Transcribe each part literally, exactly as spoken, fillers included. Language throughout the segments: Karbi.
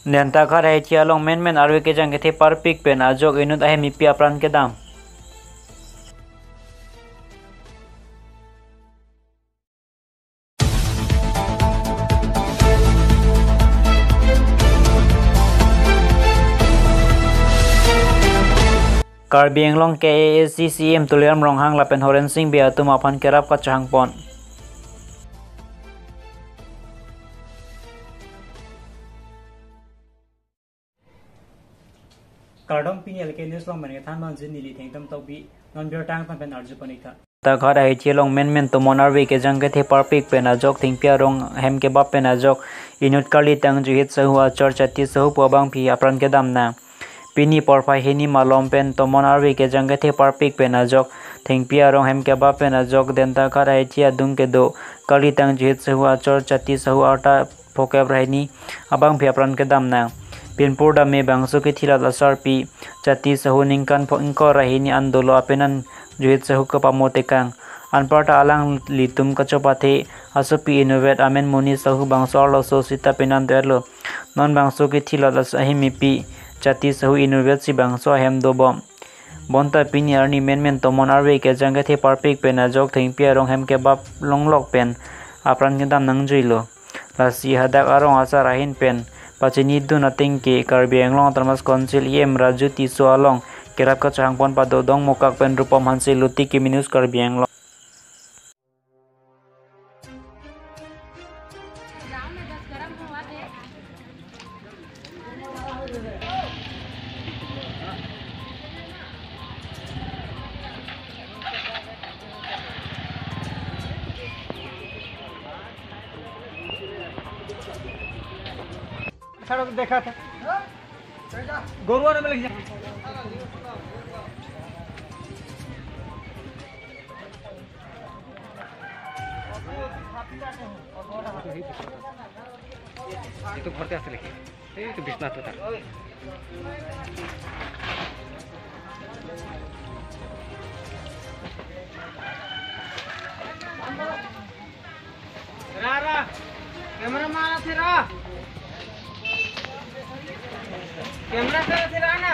Dentaghat Haithi along menmen arve kejang kethe parpik pen ajok inut ahem epi apran kedam. Karbi Anglong K A A C C E M Tuliram Ronghang lapen Horensing Bey atum aphan kerap kachehang pon. Kardom, pini L K News along pen kethan abang jin neli Thengtom Tokbi, non birta angtan pen arju pon ik tha. Dentaghat Haithi along menmen tomon arve kejang kethe parpik pen ajok thengpi arong hem kebap pen ajok inut karli tangjuhit sahu achor Chati sahu pu abangpi apran kedam nang. Pini porphai hini malom pen tomon arve kejang kethe parpik pen ajok thengpi arong hem kebap pen ajok Dentaghat Haithi adung kedo karli tangjuhit sahu achor Chati sahu arta phokep ra hini abangpi apran kedam nang. Pinpur dam me bangso kethilot asarpi Chati sahu ningkan pho ingkoi ra hini an dolo apenan juhit sahu kepamo tekang. Anparta alanglitum kachopathe asopi inutvet amen Moni sahu bangso arloso sita penan do-etlo. Non bangso kethilot as- ahem epi Chati sahu inutvet si bangso ahem dobom. Bonta pini arni menmen tomon arve kejang kethe parpik pen ajok thengpi arong hem kebap longlok pen apran kedam nangjuilo. Lasi hadak arong asar ahin pen pachinidun ateng ke Karbi Anglong Autonomous Council E M Raju Tisso along kerap kachehang pon pado Dongmukak pen Rupom Hanse, Luti Kimi News Karbi Anglong. सड़क देखा था। गोरुआ ने मिल गया। এইটো ঘৰতে আছিলে সি। এইটো বিচনাটো তাৰ। रा, रा। कैमरा मारा थे रा। कैमरा से थे रा ना।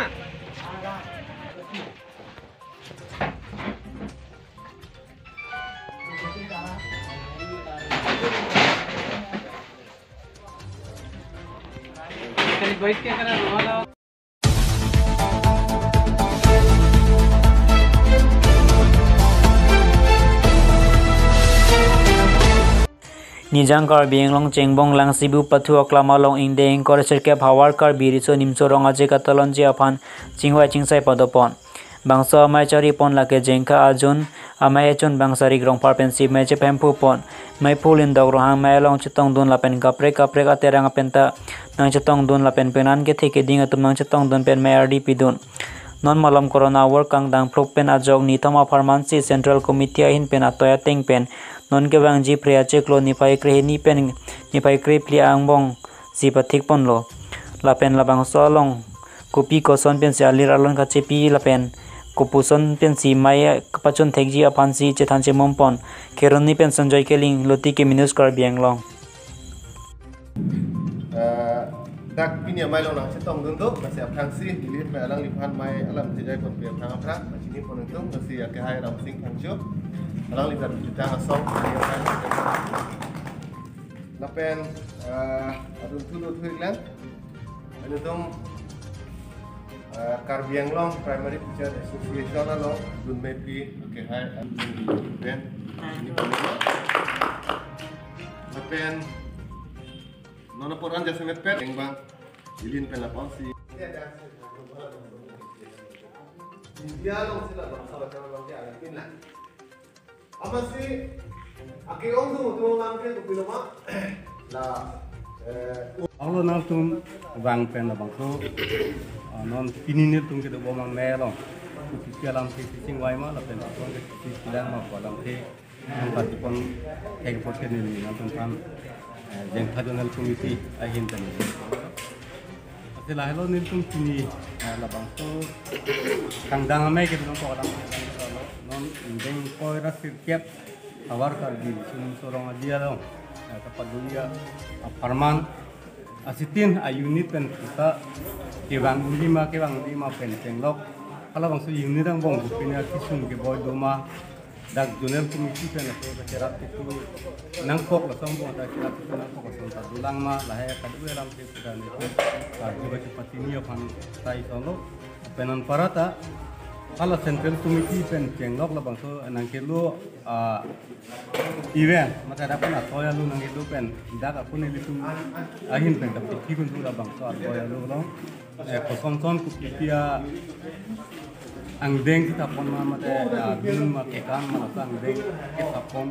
Nijang Karbi Anglong Chengbong Langsibu Pathu Aklam along ingdeng ingkoi ra sirkep Havar Karbi Riso Nimso Rong Aje Katalonji aphan chingvai chingsai padopon. Bangso amei chari pon lake Jengkha Ajun, amei echun Bangsarik Rongphar pensi mei chephem phu pon. Mei phul indok Ronghang mei along chetongdun lapen kaprek kaprek aterang apenta nangchetongdun lapen penan kethe keding atum nangchetongdun pen mei ardi pidun. Non malom corona work kangdang phluk pen ajok nithom apharman si Central Committee ahin pen atoi ateng pen non kevangji Phre achiklo niphai krehini pen niphai krephli angbong si pathik ponlo. Lapen labangso along kopi koson pensi alir alon kachepi lapen kopuson pensi mei kapachun thekji aphansi chethan chemum pon. Kheroni pen Sanjoy Kelling, Luti Kimi News Karbi Anglong. Eh, dak pini amei along nangchetongdun do, lasi aphrangsi neli pen alangliphan mei alam chejai ponpe aphrang aphrang, pachini pon nangtum, lasi akehai Ramsing Phangcho, alangli dak jutang asong, lapen, eh, adun thu do thu iklang, ilitum, eh, Karbi Anglong Primary Teacher Association along dunmepi akehai an pen ini pon nanglo. Lapen non apor an jasemet pet engbang ilin pen lapangsi India alongsi labangso bachar abang ke alam pinlang. Amatsi ake-ong tu tu lam ke tu pinoma la, eh, Olo nangtum vang pen labangso, ah, non pini nelitum kedobom amei along kopi alam si chingvai ma lapen apon ke si silang ma pu alam ke nangpachipon thek apot ke neli nangtumphan, eh, Jengkha Zonal Committee ahin pen. Lasi lahelo nelitum pini, eh, labangso kangdang amei kedobom ko alam ke non ingdeng ingkoi ra sirkep Havar Karbi Riso Nimso Rong Aje along, eh, kapadoji apharman, asitin a-unit pen puta kevang lima, kevang lima pen chenglok. Halabangso unit angbong pine akisung keboi doma. Dak zonal committee pen ako kacherap itu nangkok lason angbong ta cherap itu nangkok lason ta dolang ma lahai kadu alam ke sudah nitu. Juga seperti ini aphan tai solo. Pen anparta hala central committee pen chenglok labangso nangkelo, ah, event mate dak pun atoya lo nangkelo pen dak apun ilitum ahin pen kapithi kun tu labangso atoya lo long. Eh, kosonson kopi-pi angdeng kethapon ma mate, ah, bin ma kekan ma laso angdeng kethapon.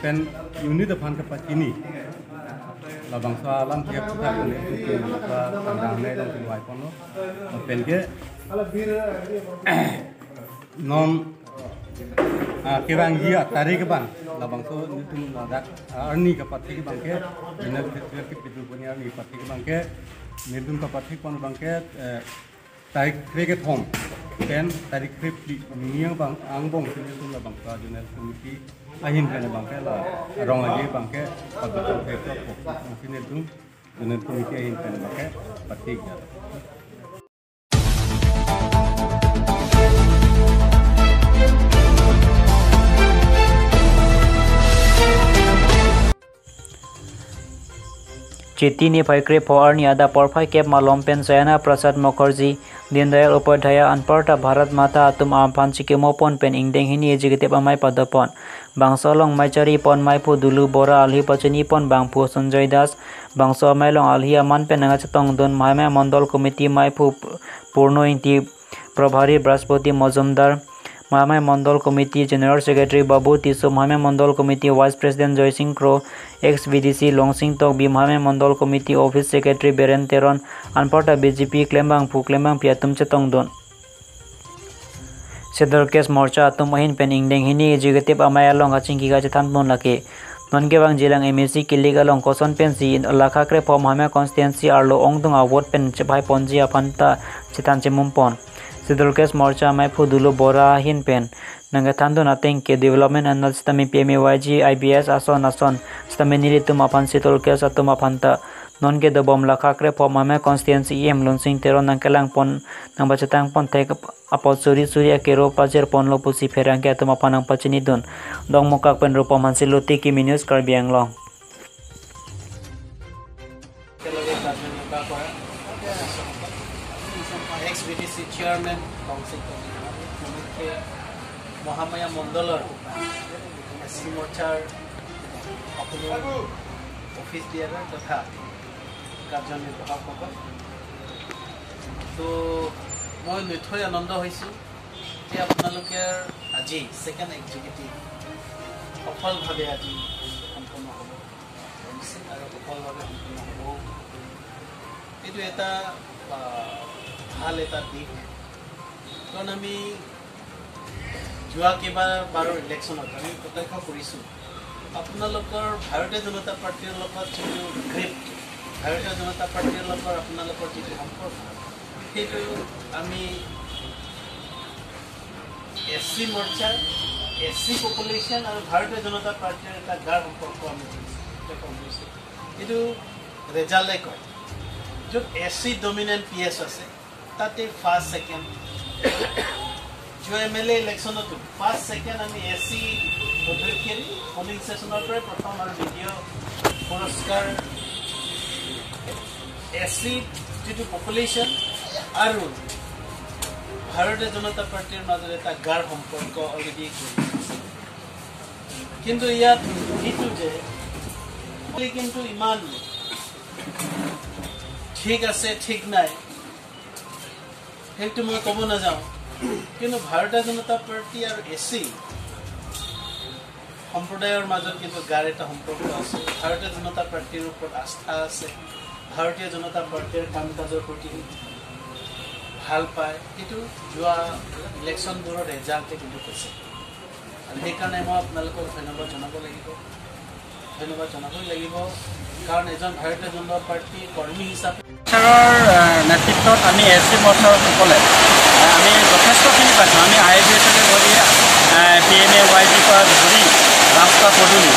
Pen unit aphan kepachini. Labangso alam tiap kita kali itu ke maka tangdang ne dong tingwai ponlo. Pen ke non, ah, kevangji atarik abang labangso nelitum ladak, ah, arni kapathik abang ke, zonal festival kepitu puni arni pathik abang ke, nelitum kapathik pon abang ke, eh, tarik kre kethom pen tarik kre phli ningni angbong, angbong si nelitum labangso zonal committee ahin pen abang ke la rong aje abang ke pagbetul phek pok si nelitum zonal committee ahin pen abang ke pathik ya. Chiti niphai krepho arni adap porphai kep malom pen Sayana Prasad Mukherjee, Deendayal Upadhyaya anparta Bharat Mata atum aphan chikimo pon pen ingdeng hini Executive Amei padopon. Bangso along mei chari pon meiphu Dulu Bora, alhi pachini pon bangphu Sanjoy Das, bangso amei along alhi aman pen nangkachetongdun Mahamaya Mondol Committee meiphu Purno Ingti, Prabhari Braspoti Mojumdar, Mahamaya Mondol Committee General Secretary Babu Tisso, Mahamaya Mondol Committee Vice President Joysing Kro, ex V D C Longsing Tokbi, Mahamaya Mondol Committee Office Secretary Beren Teron, anparta B J P klembangphu klembangpi atum chetongdun. Scheduled Caste Morcha atum ahin pen ingdeng hini Executive Amei along kachingki kachethan pon lake. Non kevangjilang M A C kilik along koson pensi lakha krepho Mahamaya constituency arlo ongdung a-vote pen chepai ponji aphanta chethan chemum pon. Scheduled Caste Morcha meiphu Dulu Bora ahin pen nangkethandun ateng ke development anal sitame P M A Y G, I B S ason ason sitame nelitum aphan Scheduled Caste atum aphanta non kedobom lakha krepho Mahamaya constituency E M Lunsing Teron nangkelang pon nangpachetang pon thek apot suri suri akero pajir ponlo pusi pherangke atum aphan nangpachinidun. Dongmukak pen Rupom Hanse, Lotiki News, Karbi Anglong. একেলগে কাৰ্যনিৰ্বাহ কৰা X B D C chairman Congress কমিটিয়ে মহামায়া মণ্ডলৰ এছ চি মৰ্চাৰ সকলো অফিচ বিয়াৰাৰ তথা কাৰ্যনিৰ্বাহকসকল। তো মই নথৈ আনন্দ হৈছোঁ যে আপোনালোকে আজি ছেকেণ্ড এক্সিকিউটিভ সফলভাৱে আজি সম্পন্ন হ'ব। আৰু সফলভাৱে সম্পূৰ্ণ হ'ব। এইটো এটা, আহ, ভাল এটা দিশ, কাৰণ আমি যোৱা কেইবাবাৰৰ ইলেকশ্যনত আমি প্ৰত্যক্ষ কৰিছোঁ, আপোনালোকৰ ভাৰতীয় জনতা পাৰ্টীৰ লগত যিটো গ্ৰীপ, ভাৰতীয় জনতা পাৰ্টীৰ লগত আপোনালোকৰ যিটো সম্পৰ্ক, সেইটো আমি এছ চি মৰ্চা, এছ চি পপুলেশ্যন আৰু ভাৰতীয় জনতা পাৰ্টীৰ এটা গাঢ় সম্পৰ্ক আমি দেখিছোঁ, দেখা গৈছে। এইটো ৰিজাল্টে কয়। য'ত এছ চি ডমিনেণ্ট পি এছ আছে, তাতে ফাৰ্ষ্ট, ছেকেণ্ড। যোৱা এম এল এ ইলেকশ্যনতো ফাৰ্ষ্ট, ছেকেণ্ড আমি এছ চি অধ্যক্ষেদি পলিং ষ্টেচনৰ পৰাই প্ৰথম আৰু দ্বিতীয় পুৰস্কাৰ এছ চি যিটো পপুলেশ্যন আৰু ভাৰতীয় জনতা পাৰ্টীৰ মাজত এটা গাঢ় সম্পৰ্ক অলৰেডি গঢ়ি উঠিছে। কিন্তু ইয়াত সেইটো যে কিন্তু ইমান ঠিক আছে, ঠিক নাই, সেইটো মই ক'ব নাযাওঁ। কিন্তু ভাৰতীয় জনতা পাৰ্টী আৰু এছ চি সম্প্ৰদায়ৰ মাজত কিন্তু গাঢ় এটা সম্পৰ্ক আছে। ভাৰতীয় জনতা পাৰ্টীৰ ওপৰত আস্থা আছে, ভাৰতীয় জনতা পাৰ্টীৰ কাম কাজৰ প্ৰতি ভাল পায়, সেইটো যোৱা ইলেকশ্যনবোৰৰ ৰিজাল্টে কিন্তু কৈছে। আৰু সেইকাৰণে মই আপোনালোকক ধন্যবাদ জনাব লাগিব, ধন্যবাদ জনাবই লাগিব, কাৰণ এজন ভাৰতীয় জনতা পাৰ্টীৰ কৰ্মী হিচাপে মৰ্চাৰ, আহ, নেতৃত্বত আমি এছ চি মৰ্চাসকলে, আহ, আমি যথেষ্টখিনি পাইছোঁ। আমি আই বি এছকে ধৰি, আহ, পি এম এ ৱাই জিৰ পৰা ধৰি ৰাস্তা পদূলি,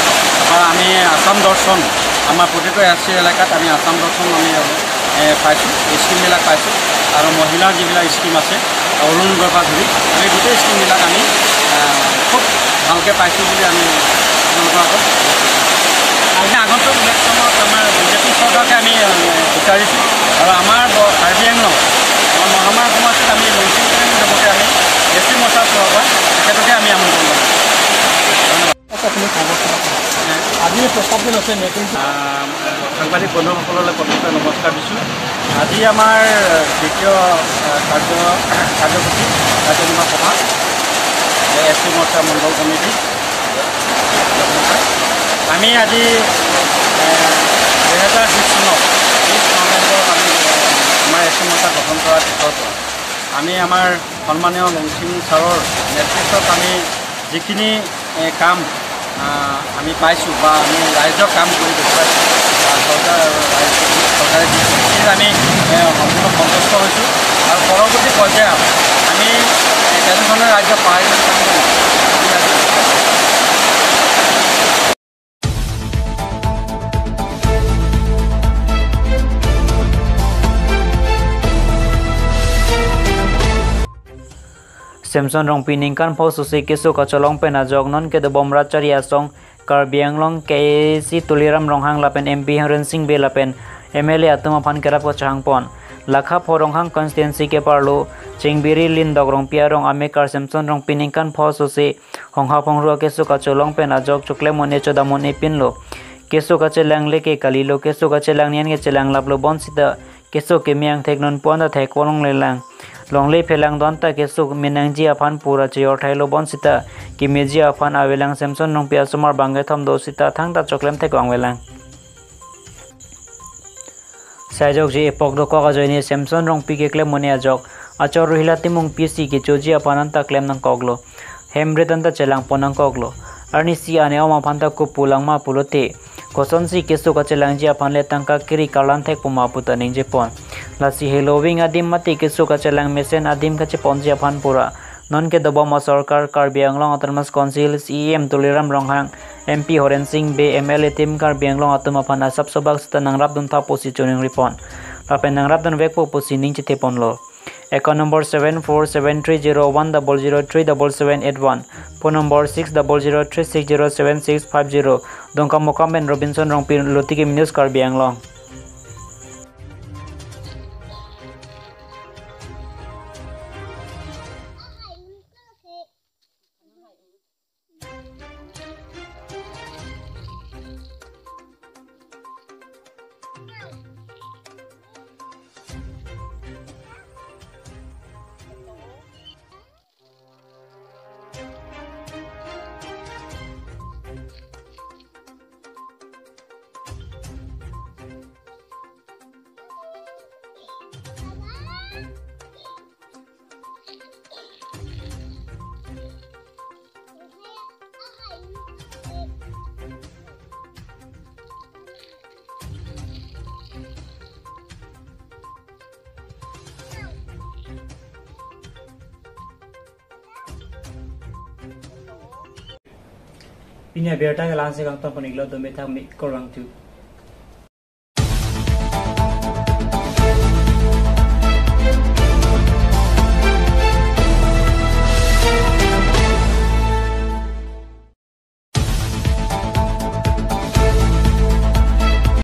বা আমি আছাম দৰ্শন, আমাৰ প্ৰতিটো এছ চি এলেকাত আমি আছাম দৰ্শন আমি এ, পাইছোঁ, স্কিমবিলাক পাইছোঁ আৰু মহিলাৰ যিবিলাক স্কিম আছে, অৰুণোদয়ৰ পৰা ধৰি আমি গোটেই স্কিমবিলাক আমি আহ, খুব ভালকৈ পাইছোঁ বুলি আমি আপোনালোকৰ আগত আজি আগন্তুক ইলেকশ্যনত আমাৰ বিজেপি চৰকাৰকে আমি আহ, বিচাৰিছোঁ আৰু আমাৰ ব- কাৰ্বি আংলং আমাৰ মহামাৰী সময়ছোৱাত আমি লংচিং চৰণ যাবকে আমি এছ টি মৰ্চাৰ তৰফৰ পৰা তেখেতকে আমি আমন্ত্ৰণ জনাইছোঁ। আচ্ছা, আপুনি খবৰ খাতি কওক। আজি এই প্ৰস্তাৱটো লৈছে নেতৃত্ব আহ, সাংবাদিক বন্ধুসকললৈ প্ৰথমতে নমস্কাৰ দিছোঁ। আজি আমাৰ দ্বিতীয় আহ, কাৰ্য কাৰ্যসূচী কাৰ্যনিৰ্বাহক সভা এছ টি মৰ্চা মণ্ডল কমিটি। আমি আজি আহ, দুহেজাৰ বিছ চনৰ বিছ নৱেম্বৰত আমি আহ, আমাৰ এছ টি মৰ্চা গঠন কৰাৰ পিছৰ পৰা আমি আমাৰ সন্মানীয় লংচিং ছাৰৰ নেতৃত্বত আমি যিখিনি এ, কাম আহ, আমি পাইছোঁ বা আমি ৰাইজক কাম কৰি দেখুৱাইছোঁ বা চৰকাৰ আৰু ৰাইজ চৰকাৰে যি কৰিছে, আমি এ, সম্পূৰ্ণ সন্তুষ্ট হৈছোঁ আৰু পৰৱৰ্তী পৰ্যায়ত আমি এ, কেনেধৰণে ৰাইজক সহায় কৰি কাম কৰিম আমি আজি Semson Rongpi ningkan pho susi keso kacholong pen ajok non kedobom Ratchari Asong Karbi Anglong K A A C Tuliram Ronghang lapen M P Horen Sing Bey lapen M L A atum aphan kerap kachehang pon. Lakha pho Ronghang constituency keparlo Chingbiri Lindok Rongpi arong amekar Semson Rongpi ningkan pho susi hongha phongru keso kacholong pen ajok choklem un-e chodam un-e pinlo. Keso kachelang leke kalilo, keso kachelang nian kechelang laplo bonsita keso keme angthek non puan ta thek kolong lelang. Longle phelang don ta keso menangji aphan pura cheyor thailo bonsita kemeji aphan avelang Semson Rongpi asomar bangkethom do sita thangta choklem thek vangvelang. Saijokji epok dokok ajoine Semson Rongpi keklem un-e ajok achor ruhila timung P C kechoji aphan anta klem nangkoklo. Hem rit anta chelang pon nangkoklo. Arnisi ane om aphan ta kupu langma pulote kosonsi keso kachelangji aphan le tangka kiri karlan thek puma puta ningje pon. Lasi heloving adim mate keso kachelang mesen adim kacheponji aphan pura non kedobom asorkar Karbi Anglong Autonomous Council C E M Tuliram Ronghang, M P Horen Sing Bey, M L A team Karbi Anglong atum aphan asap sobak sita nangrap dun tha pusi choningri pon. Lapen nangrap dun vekpo pusi ning chethe ponlo. Account number seven four seven three zero one double zero three double seven eight one, phone number six double zero three six zero seven six five zero, Dongkamukam pen Robinson Rongpi, Lotiki News Karbi Anglong. Pini abirta ke langse kangton pon iklo, dome thang mi korang tu.